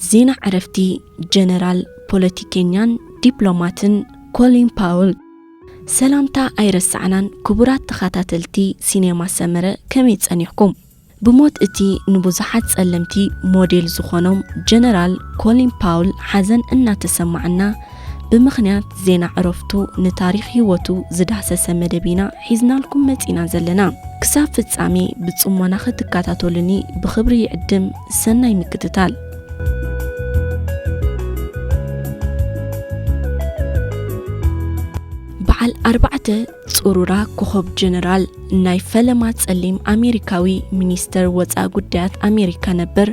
ዜና ዕረፍቲ ጀነራል ፖለቲከኛን ዲፕሎማትን ኮሊን ፓውል። ሰላምታ ኣይረሳዕናን ክቡራት ተኸታተልቲ ሲኔማ ሰመረ፣ ከመይ ጸኒሕኩም? ብሞት እቲ ንብዙሓት ጸለምቲ ሞዴል ዝኾኖም ጀነራል ኮሊን ፓውል ሓዘን እናተሰማዕና፣ ብምኽንያት ዜና ዕረፍቱ ንታሪኽ ህይወቱ ዝዳህሰሰ መደብ ኢና ሒዝናልኩም መጺና ዘለና። ክሳብ ፍጻሜ ብጽሞና ክትከታተሉኒ ብኽብሪ ይዕድም። ሰናይ ምክትታል። በዓል ኣርባዕተ ጽሩራ ኮኸብ ጀነራል፣ ናይ ፈለማ ጸሊም ኣሜሪካዊ ሚኒስተር ወጻኢ ጉዳያት ኣሜሪካ ነበር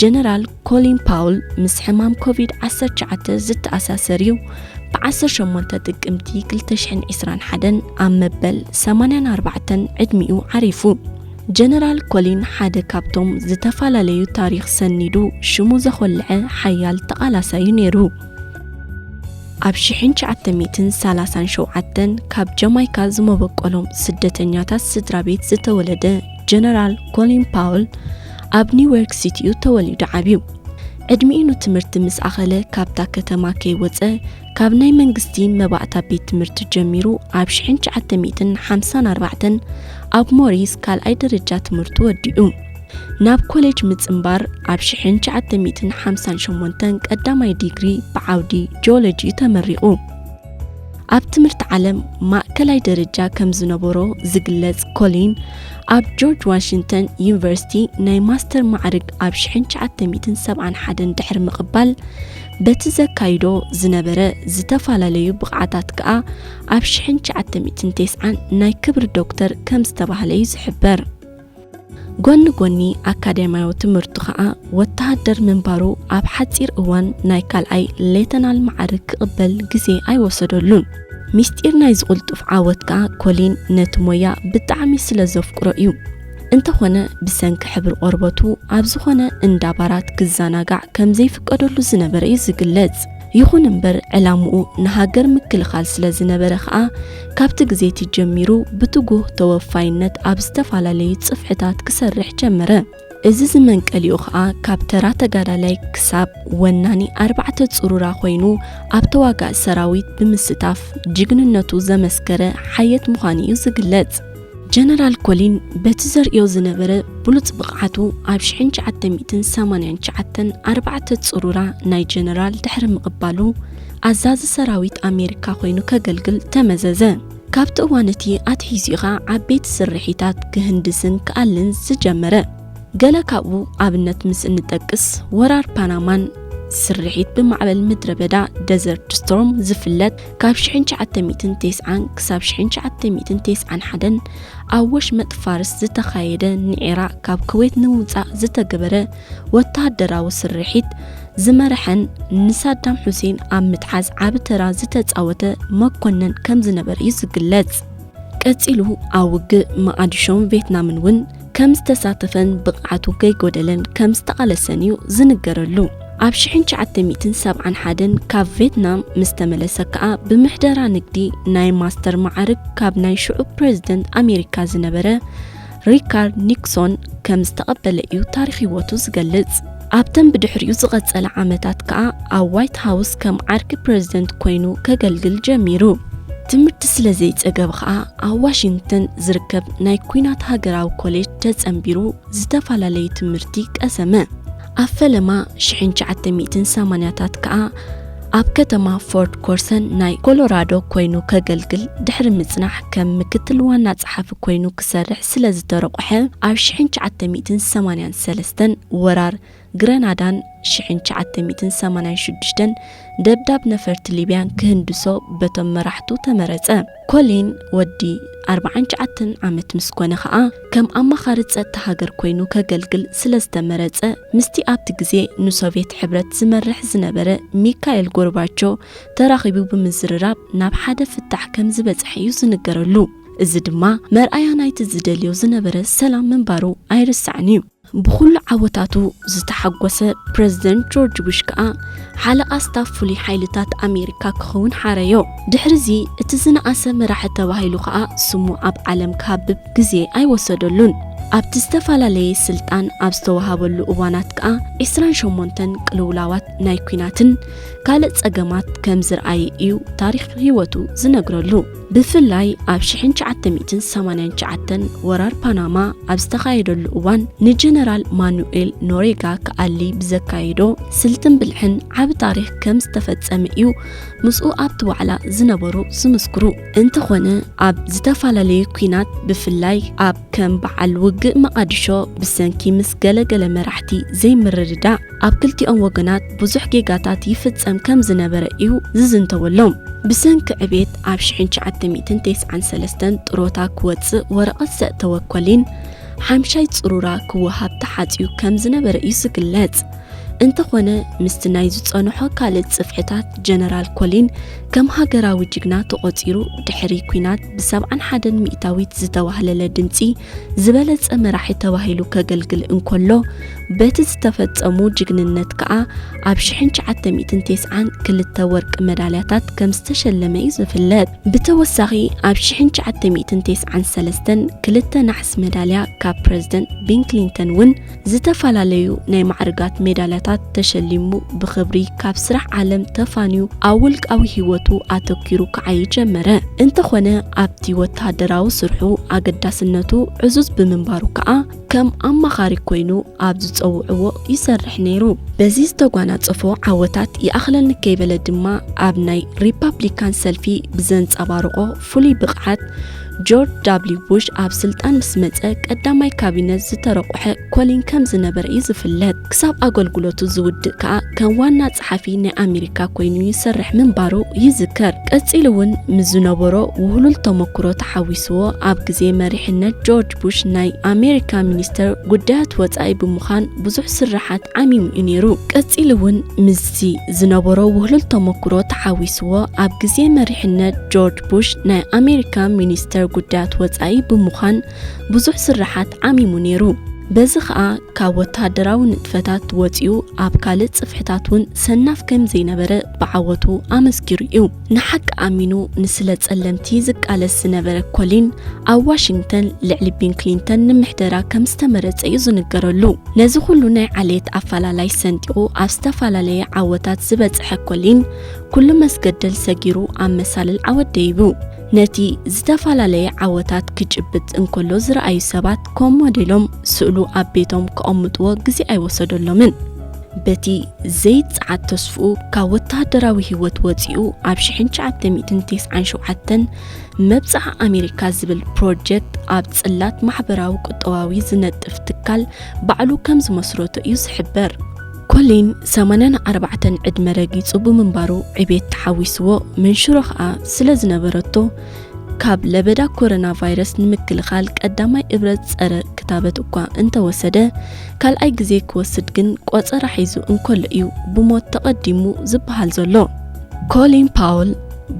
ጀነራል ኮሊን ፓውል፣ ምስ ሕማም ኮቪድ ዓሰርተ ትሽዓተ ዝተኣሳሰር እዩ። ብ18 ጥቅምቲ ክልተ ሽሕን ዕስራን ሓደን ኣብ መበል ሰማንያን ኣርባዕተን ዕድሚኡ ዓሪፉ። ጀነራል ኮሊን ሓደ ካብቶም ዝተፈላለዩ ታሪኽ ሰኒዱ ሽሙ ዘኾልዐ ሓያል ተቓላሳዩ ነይሩ። ኣብ ሽሕን ትሽዓተ ሚእትን ሰላሳን ሸውዓተን ካብ ጀማይካ ዝመበቆሎም ስደተኛታት ስድራ ቤት ዝተወለደ ጀነራል ኮሊን ፓውል፣ ኣብ ኒውዮርክ ሲቲ እዩ ተወሊዱ ዓብዩ። ዕድሚኡ ንትምህርቲ ምስ ኣኸለ፣ ካብታ ከተማ ከይወጸ፣ ካብ ናይ መንግስቲ መባእታ ቤት ትምህርቲ ጀሚሩ ኣብ ሽሕን ትሽዓተ ሚእትን ሓምሳን ኣርባዕተን ኣብ ሞሪስ ካልኣይ ደረጃ ትምህርቱ ወዲኡ። ናብ ኮሌጅ ምጽንባር ኣብ ሽሕን ትሽዓተ ሚእትን ሓምሳን ሸሞንተን ቀዳማይ ዲግሪ ብዓውዲ ጂኦሎጂ ተመሪቑ። ኣብ ትምህርቲ ዓለም ማእከላይ ደረጃ ከም ዝነበሮ ዝግለጽ ኮሊን፣ ኣብ ጆርጅ ዋሽንግተን ዩኒቨርሲቲ ናይ ማስተር ማዕርግ ኣብ ሽሕን ትሽዓተ ሚእትን ሰብዓን ሓደን ድሕሪ ምቕባል፣ በቲ ዘካይዶ ዝነበረ ዝተፈላለዩ ብቕዓታት ከኣ ኣብ ሽሕን ትሽዓተ ሚእትን ተስዓን ናይ ክብሪ ዶክተር ከም ዝተባህለ እዩ ዝሕበር። ጎኒ ጎኒ ኣካዳሚያዊ ትምህርቱ ኸኣ፣ ወተሃደር ምንባሩ ኣብ ሓጺር እዋን ናይ ካልኣይ ሌተናል ማዕርግ ክቕበል ግዜ ኣይወሰደሉን። ምስጢር ናይዚ ቅልጡፍ ዓወት ከኣ ኮሊን ነቲ ሞያ ብጣዕሚ ስለ ዘፍቅሮ እዩ። እንተኾነ፣ ብሰንኪ ሕብሪ ቆርበቱ ኣብ ዝኾነ እንዳ ባራት ክዘናጋዕ ከም ዘይፍቀደሉ ዝነበረ እዩ ዝግለጽ። ይኹን እምበር፣ ዕላምኡ ንሃገር ምክልኻል ስለ ዝነበረ ኸኣ፣ ካብቲ ግዜ እቲ ጀሚሩ ብትጉህ ተወፋይነት ኣብ ዝተፈላለዩ ጽፍሕታት ክሰርሕ ጀመረ። እዚ ዝመንቀሊኡ ኸኣ፣ ካብ ተራ ተጋዳላይ ክሳብ ወናኒ ኣርባዕተ ጽሩራ ኮይኑ ኣብ ተዋጋኢ ሰራዊት ብምስታፍ ጅግንነቱ ዘመስከረ ሓየት ምዃኑ እዩ ዝግለጽ። ጀነራል ኮሊን በቲ ዘርእዮ ዝነበረ ብሉጽ ብቕዓቱ ኣብ ሽሕን ትሽዓተ ሚእትን ሰማንያን ትሽዓተን ኣርባዕተ ጽሩራ ናይ ጀነራል ድሕሪ ምቕባሉ፣ ኣዛዚ ሰራዊት ኣሜሪካ ኮይኑ ከገልግል ተመዘዘ። ካብቲ እዋን እቲ ኣትሒዙ ኢኻ ዓበይቲ ስርሒታት ክህንድስን ክኣልን ዝጀመረ። ገለ ካብኡ ኣብነት ምስ እንጠቅስ፣ ወራር ፓናማን ስርሒት ብማዕበል ምድረ በዳ ደዘርት ስቶርም ዝፍለጥ፣ ካብ ሽሕን ትሽዓተ ሚእትን ተስዓን ክሳብ ሽሕን ትሽዓተ ሚእትን ተስዓን ሓደን ኣብ ወሽመጥ ፋርስ ዝተኻየደ፣ ንዒራቕ ካብ ኩዌት ንምውጻእ ዝተገበረ ወተሃደራዊ ስርሒት ዝመርሐን ንሳዳም ሑሴን ኣብ ምትሓዝ ዓቢ ተራ ዝተጻወተ መኮነን ከም ዝነበረ እዩ ዝግለጽ። ቀጺሉ ኣብ ውግእ መቓድሾን ቬትናምን እውን ከም ዝተሳተፈን ብቕዓቱ ከይጎደለን ከም ዝተቓለሰን እዩ ዝንገረሉ። ኣብ ሽሕን ትሽዓተ ሚእትን ሰብዓን ሓደን ካብ ቬትናም ምስ ተመለሰ ከኣ፣ ብምሕደራ ንግዲ ናይ ማስተር ማዕርግ ካብ ናይ ሽዑ ፕሬዝደንት ኣሜሪካ ዝነበረ ሪካርድ ኒክሶን ከም ዝተቐበለ እዩ ታሪኽ ህይወቱ ዝገልጽ። ኣብተን ብድሕሪኡ ዝቐጸላ ዓመታት ከኣ፣ ኣብ ዋይት ሃውስ ከም ዓርኪ ፕሬዝደንት ኮይኑ ከገልግል ጀሚሩ። ትምህርቲ ስለ ዘይጸገበ ከኣ፣ ኣብ ዋሽንግተን ዝርከብ ናይ ኲናት ሃገራዊ ኮሌጅ ተጸንቢሩ ዝተፈላለዩ ትምህርቲ ቀሰመ። ኣብ ፈለማ ሽሕን ትሽዓተ ሚእትን ሰማንያታት ከኣ፣ ኣብ ከተማ ፎርት ኮርሰን ናይ ኮሎራዶ ኮይኑ ከገልግል ድሕሪ ምጽናሕ፣ ከም ምክትል ዋና ጸሓፊ ኮይኑ ክሰርሕ ስለ ዝተረቑሐ፣ ኣብ ሽሕን ትሽዓተ ሚእትን ሰማንያን ሰለስተን ወራር ግረናዳን ሽሕን ትሽዓተ ሚእትን ሰማንያን ሽዱሽተን ደብዳብ ነፈርቲ ሊብያን ክህንድሶ በቶም መራሕቱ ተመረጸ። ኮሊን ወዲ ኣርባዓን ትሽዓተን ዓመት ምስ ኮነ ኸኣ፣ ከም ኣማኻሪ ጸጥታ ሃገር ኮይኑ ከገልግል ስለ ዝተመረጸ፣ ምስቲ ኣብቲ ግዜ ንሶቭየት ሕብረት ዝመርሕ ዝነበረ ሚካኤል ጎርባቾ ተራኺቡ ብምዝርራብ ናብ ሓደ ፍታሕ ከም ዝበጽሐ እዩ ዝንገረሉ። እዚ ድማ መርኣያ ናይቲ ዝደልዮ ዝነበረ ሰላም ምንባሩ ኣይርሳዕን እዩ። ብኹሉ ዓወታቱ ዝተሓጎሰ ፕረዚደንት ጆርጅ ቡሽ ከኣ ሓለቓ ስታፍ ፍሉይ ሓይልታት ኣሜሪካ ክኸውን ሓረዮ። ድሕሪዚ እቲ ዝነኣሰ መራሒ ተባሂሉ ከኣ ስሙ ኣብ ዓለም ክሃብብ ግዜ ኣይወሰደሉን። ኣብቲ ዝተፈላለየ ስልጣን ኣብ ዝተዋሃበሉ እዋናት ከኣ ዕስራን ሸሞንተን ቅልውላዋት ናይ ኲናትን ካልእ ጸገማት ከም ዝረኣየ እዩ ታሪኽ ህይወቱ ዝነግረሉ። ብፍላይ ኣብ ሽሕን ትሽዓተ ሚእትን ሰማንያን ትሽዓተን ወራር ፓናማ ኣብ ዝተኻየደሉ እዋን፣ ንጀነራል ማኑኤል ኖሬጋ ክኣሊ ብዘካየዶ ስልትን ብልሕን ዓቢ ታሪኽ ከም ዝተፈጸመ እዩ ምስኡ ኣብቲ ዋዕላ ዝነበሩ ዝምስክሩ። እንተኾነ፣ ኣብ ዝተፈላለዩ ኲናት፣ ብፍላይ ኣብ ከም በዓል ውግእ መቓድሾ፣ ብሰንኪ ምስ ገለገለ መራሕቲ ዘይምርድዳእ ኣብ ክልቲኦም ወገናት ብዙሕ ጌጋታት ይፍጸም ከም ዝነበረ እዩ ዝዝንተወሎም። ብሰንኪ ዕቤት ኣብ ሽሕን ትሽዓተ ሚእትን ተስዓን ሰለስተን ጥሮታ ክወጽእ ወረቐት ዘእተወ ኮሊን፣ ሓምሻይ ጽሩራ ክወሃብ ተሓጽዩ ከም ዝነበረ እዩ ዝግለጽ። እንተኾነ፣ ምስቲ ናይ ዝጸንሖ ካልእ ጽፍሕታት፣ ጀነራል ኮሊን ከም ሃገራዊ ጅግና ተቖጺሩ፣ ድሕሪ ኲናት ብሰብዓን ሓደን ሚእታዊት ዝተዋህለለ ድምጺ ዝበለጸ መራሒ ተባሂሉ ከገልግል እንከሎ፣ በቲ ዝተፈጸሙ ጅግንነት ከኣ ኣብ ሽሕን ትሽዓተ ሚእትን ተስዓን ክልተ ወርቂ መዳልያታት ከም ዝተሸለመ እዩ ዝፍለጥ። ብተወሳኺ፣ ኣብ ሽሕን ትሽዓተ ሚእትን ተስዓን ሰለስተን ክልተ ናሕሲ መዳልያ ካብ ፕረዚደንት ቢል ክሊንተን እውን ዝተፈላለዩ ናይ ማዕርጋት ሜዳልያታት ተሸሊሙ ብኽብሪ ካብ ስራሕ ዓለም ተፋንዩ ኣብ ውልቃዊ ህይወቱ ኣተኲሩ ክዓዪ ጀመረ። እንተኾነ ኣብቲ ወተሃደራዊ ስርሑ ኣገዳስነቱ ዕዙዝ ብምንባሩ ከኣ ከም ኣማኻሪ ኮይኑ ኣብ ዝጸውዕዎ ይሰርሕ ነይሩ። በዚ ዝተጓናጸፎ ዓወታት ይኣኽለኒ ከይበለ ድማ ኣብ ናይ ሪፓብሊካን ሰልፊ ብዘንጸባረቖ ፍሉይ ብቕዓት ጆርጅ ዳብሊው ቡሽ ኣብ ስልጣን ምስ መጸ ቀዳማይ ካቢነት ዝተረቑሐ ኮሊን ከም ዝነበረ እዩ ዝፍለጥ። ክሳብ ኣገልግሎቱ ዝውድእ ከኣ ከም ዋና ጸሓፊ ናይ ኣሜሪካ ኮይኑ ይሰርሕ ምንባሩ ይዝከር። ቀጺሉ እውን ምስ ዝነበሮ ውህሉል ተመክሮ ተሓዊስዎ ኣብ ግዜ መሪሕነት ጆርጅ ቡሽ ናይ ኣሜሪካ ሚኒስተር ጉዳያት ወጻኢ ብምዃን ብዙሕ ስርሓት ዓሚሙ እዩ ነይሩ። ቀጺሉ እውን ምስዚ ዝነበሮ ውህሉል ተመክሮ ተሓዊስዎ ኣብ ግዜ መሪሕነት ጆርጅ ቡሽ ናይ ኣሜሪካ ሚኒስተር ጉዳያት ወጻኢ ብምዃን ብዙሕ ስርሓት ዓሚሙ ነይሩ። በዚ ኸኣ ካብ ወተሃደራዊ ንጥፈታት ወጺኡ ኣብ ካልእ ጽፍሕታት እውን ሰናፍ ከም ዘይነበረ ብዓወቱ ኣመስኪሩ እዩ። ንሓቂ ኣሚኑ ንስለ ጸለምቲ ዝቃለስ ዝነበረ ኮሊን ኣብ ዋሽንግተን ልዕሊ ቢል ክሊንተን ንምሕደራ ከም ዝተመረጸ እዩ ዝንገረሉ። ነዚ ኩሉ ናይ ዓሌት ኣፈላላይ ሰንጢቑ ኣብ ዝተፈላለየ ዓወታት ዝበጽሐ ኮሊን ኩሉ መስገደል ሰጊሩ ኣብ መሳልል ዓወት ደይቡ። ነቲ ዝተፈላለየ ዓወታት ክጭብጥ እንከሎ ዝረኣዩ ሰባት ከም ሞዴሎም ስእሉ ኣብ ቤቶም ከቐምጥዎ ግዜ ኣይወሰደሎምን። በቲ ዘይጸዓድ ተስፍኡ ካብ ወተሃደራዊ ህይወት ወጺኡ ኣብ ሽሕን ትሽዓተ ሚእትን ተስዓን ሸውዓተን መብጽዓ ኣሜሪካ ዝብል ፕሮጀክት ኣብ ጽላት ማሕበራዊ ቁጠባዊ ዝነጥፍ ትካል ባዕሉ ከም ዝመስረቶ እዩ ዝሕበር። ኮሊን ሰማንያን ኣርባዕተን ዕድመ ረጊጹ ብምንባሩ ዕቤት ተሓዊስዎ መንሽሮ ኸኣ ስለ ዝነበረቶ ካብ ለበዳ ኮሮና ቫይረስ ንምክልኻል ቀዳማይ እብረት ጸረ ክታበት እኳ እንተወሰደ ካልኣይ ግዜ ክወስድ ግን ቆጸራ ሒዙ እንከሎ እዩ ብሞት ተቐዲሙ ዝበሃል ዘሎ። ኮሊን ፓውል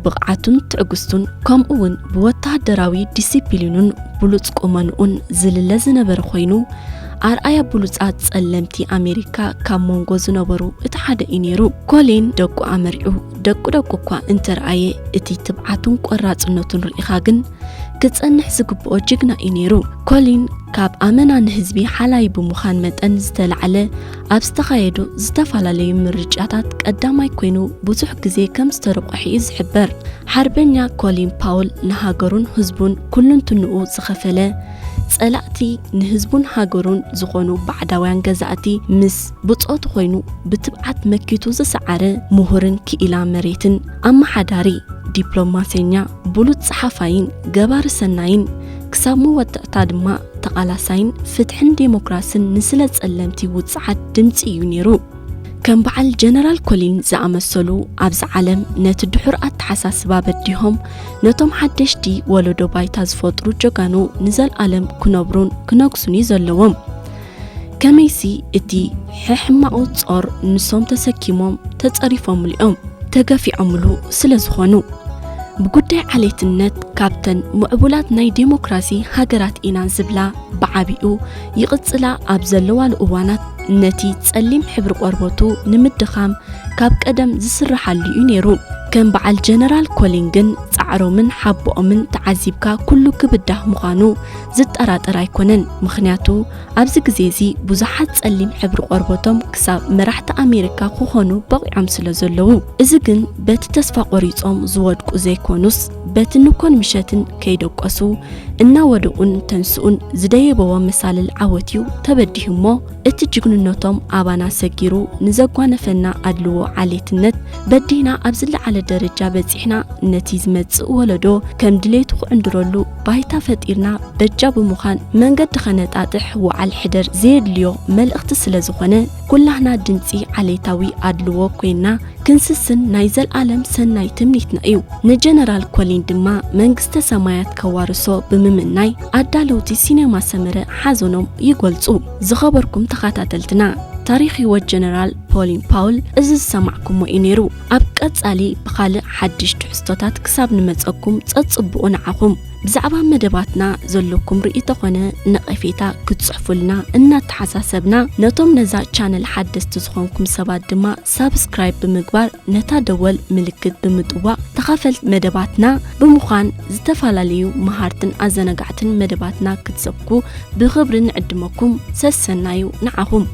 ብቕዓቱን ትዕግስቱን ከምኡ እውን ብወተሃደራዊ ዲሲፕሊኑን ብሉጽ ቁመንኡን ዝልለ ዝነበረ ኮይኑ ኣርኣያ ብሉጻት ጸለምቲ ኣሜሪካ ካብ መንጎ ዝነበሩ እቲ ሓደ እዩ ነይሩ። ኮሊን ደቁ ኣመሪዑ ደቁ ደቁ እኳ እንተረኣየ እቲ ትብዓቱን ቆራጽነቱን ርኢኻ ግን ክጸንሕ ዝግብኦ ጅግና እዩ ነይሩ። ኮሊን ካብ ኣመና ንህዝቢ ሓላይ ብምዃን መጠን ዝተላዕለ ኣብ ዝተኻየዱ ዝተፈላለዩ ምርጫታት ቀዳማይ ኮይኑ ብዙሕ ግዜ ከም ዝተረቆሐ እዩ ዝሕበር። ሓርበኛ ኮሊን ፓውል ንሃገሩን ህዝቡን ኩሉንትንኡ ዝኸፈለ፣ ጸላእቲ ንህዝቡን ሃገሩን ዝኾኑ ባዕዳውያን ገዛእቲ ምስ ብጾቱ ኮይኑ ብትብዓት መኪቱ ዝሰዓረ፣ ምሁርን ክኢላ መሬትን ኣመሓዳሪ፣ ዲፕሎማሰኛ፣ ብሉጽ ጸሓፋይን ገባሪ ሰናይን ክሳብ መወዳእታ ድማ ተቓላሳይን ፍትሕን ዴሞክራስን ንስለ ጸለምቲ ውጽዓት ድምጺ እዩ ነይሩ። ከም በዓል ጀነራል ኮሊን ዝኣመሰሉ ኣብዚ ዓለም ነቲ ድሑር ኣተሓሳስባ በዲሆም ነቶም ሓደሽቲ ወለዶ ባይታ ዝፈጥሩ ጀጋኑ ንዘልኣለም ክነብሩን ክነግሱን እዩ ዘለዎም። ከመይሲ እቲ ሕሕማቑ ጾር ንሶም ተሰኪሞም ተጸሪፎምሉ እዮም፣ ተገፊዖምሉ ስለ ዝኾኑ። ብጉዳይ ዓሌትነት ካብተን ምዕቡላት ናይ ዴሞክራሲ ሃገራት ኢና ዝብላ ብዓቢኡ ይቕጽላ ኣብ ዘለዋሉ እዋናት ነቲ ጸሊም ሕብሪ ቆርበቱ ንምድኻም ካብ ቀደም ዝስርሓሉ እዩ ነይሩ። ከም በዓል ጀነራል ኮሊን ግን ዓሮምን ሓቦኦምን ተዓዚብካ ኩሉ ክብዳህ ምዃኑ ዝጠራጠር ኣይኮነን። ምኽንያቱ ኣብዚ ግዜ እዚ ብዙሓት ጸሊም ሕብሪ ቆርበቶም ክሳብ መራሕቲ ኣሜሪካ ክኾኑ በቒዖም ስለ ዘለዉ። እዚ ግን በቲ ተስፋ ቆሪጾም ዝወድቁ ዘይኮኑስ በቲ ንኮን ምሸትን ከይደቀሱ እናወደቑን ተንስኡን ዝደየበዎ መሳልል ዓወት እዩ ተበዲሁ እሞ፣ እቲ ጅግንነቶም ኣባና ሰጊሩ ንዘጓነፈና ኣድልዎ ዓሌትነት በዲህና ኣብ ዝለዓለ ደረጃ በጺሕና፣ ነቲ ዝመጽእ ወለዶ ከም ድሌቱ ክዕንድረሉ ባይታ ፈጢርና በጃ ብምዃን መንገዲ ኸነጣጥሕ ወዓል ሕደር ዘየድልዮ መልእኽቲ ስለ ዝኾነ፣ ኩላህና ድምጺ ዓሌታዊ ኣድልዎ ኮይንና ክንስስን ናይ ዘልኣለም ሰናይ ትምኒትና እዩ። ንጀነራል ኮሊን ድማ መንግስተ ሰማያት ከዋርሶ ብምምናይ ኣዳለውቲ ሲኔማ ሰመረ ሓዘኖም ይገልጹ። ዝኸበርኩም ተኸታተልትና፣ ታሪኽ ህይወት ጀነራል ፖሊን ፓውል እዚ ዝሰማዕኩሞ እዩ ነይሩ። ኣብ ቀጻሊ ብኻልእ ሓድሽ ትሕዝቶታት ክሳብ ንመጸኩም ጸጽብቑ ንዓኹም። ብዛዕባ መደባትና ዘለኩም ርእይቶ ኾነ ነቐፌታ ክትጽሕፉልና እናተሓሳሰብና፣ ነቶም ነዛ ቻነል ሓደስቲ ዝኾንኩም ሰባት ድማ ሳብስክራይብ ብምግባር ነታ ደወል ምልክት ብምጥዋቕ ተኻፈልቲ መደባትና ብምዃን ዝተፈላለዩ መሃርትን ኣዘናጋዕትን መደባትና ክትሰብኩ ብኽብሪ ንዕድመኩም። ሰሰናዩ ንዓኹም።